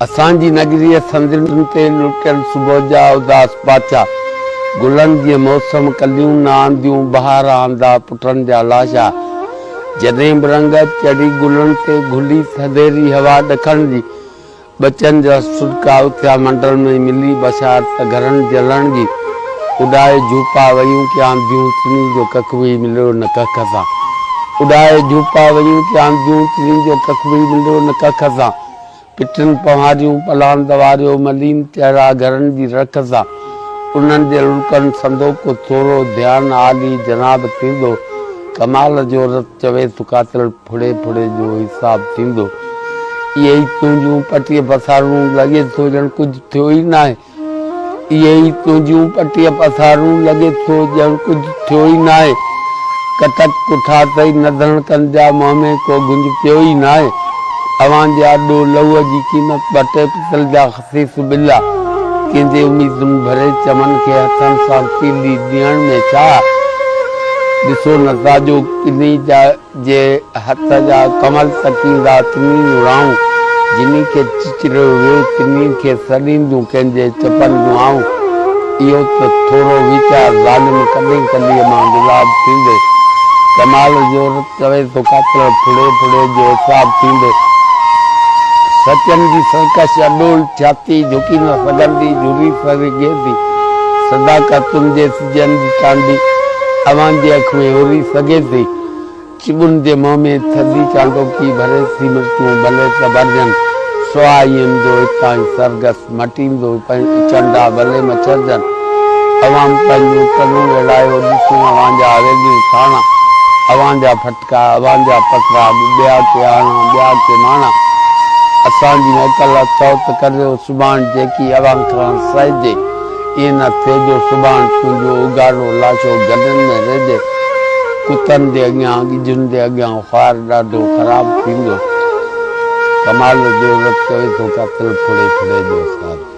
اسان جي نگريء سندرين تي لٽيل صبح جا اداس پاڇا، گلن جيئن موسم ڪليون نه آنديون بهار آندا پٽن جا لاشا. جڏهن به رنگ چڙهي گلن تي گهلي ٿڌيري هوا ڏکڻ جي، ٻچن جا سڏڪا اٿيا منڊل ۾ ملي بشارت گهرن جلڻ جي، اڏائي جهوپا ويون ڪي آنڌيون تني جو ڪک به مليو نه ڪک سان. اڏائي جهوپا ويون ڪي آنڌيون تني جو ڪک به مليو نه ڪک سان. پٽن پنهواريون پلاند واريو ملين چهرا گهرن جي رک سان. انهن جي لڙڪن سندو ڪو ٿورو ڌيان عالي جناب ٿيندو. ڪمال جو رت چوي ٿو قاتل ڦڙي ڦڙي جو حساب ٿيندو. اهي ئي تنهنجون پٽيء پسارون لڳي ٿو ڄڻ ڪجهه ٿيو ئي ناهي. اهي ئي تنهنجون پٽيء پسارون لڳي ٿو ڄڻ ڪجهه ٿيو ئي ناهي. ڪٽڪ ڪٺا اٿئي نڌڻڪن جا منهن ۾ ڪو گهنج پيو ئي ناهي. اوهان جي آڏو لهوء جي قيمت ٻه ٽي پتل جا خسيس ٻلا. ڪنهن جي اميدن ڀري چمن کي هٿن سان تيلي ڏيڻ ۾ ڇا؟ ڏسو نه تاجو ڪني جا جي هٿ جا ڪنول تڪيندا تني جون راهون، جني کي چچريو ويو تني کي سڏينديون ڪنهن جي چپن جون آهون. اهو ته ٿورو ويچار ظالم ڪڏهن ڪليء مان گلاب ٿيندي. ڪمال جو رت چوي ٿو قاتل ڦڙي ڦڙي جو حساب ٿيندي. سچن جي سرڪش اڏول ڇاتي جهڪي نه سگهندي جهري سگهي ٿي. صداقتن جي سجن جي ٽانڊي اوهان جي اک ۾ اوري سگهي ٿي. چٻن جي منهن ۾ ٿڌي چانڊوڪي ڀري ٿي مرچون ڀلي ته ڀرجن. سهائين جو هتان ئي سرگس مٽيندو چنڊا ڀلي مڇرجن. اوهان پنهنجون ٽلون ويڙهايو ڏسون اوهان جا حويليون ٿاڻا اوهان جا ڦٽڪا اوهان جا پترا ٻيا ڪي آڻا ٻيا ڪي ماڻا. اسان جي موڪل اٿئو ته ڪريو سڀاڻ جيڪي اوهان کان سهجي. ائين نه ٿئي جو سڀاڻ تنهنجو اگهاڙو لاشو گڏن ۾ رهجي. ڪتن جي اڳيان ڳجهن جي اڳيان خوار ڏاڍو خراب ٿيندو. ڪمال جو رت چوي ٿو قاتل ڦڙي ڦڙي جو حساب.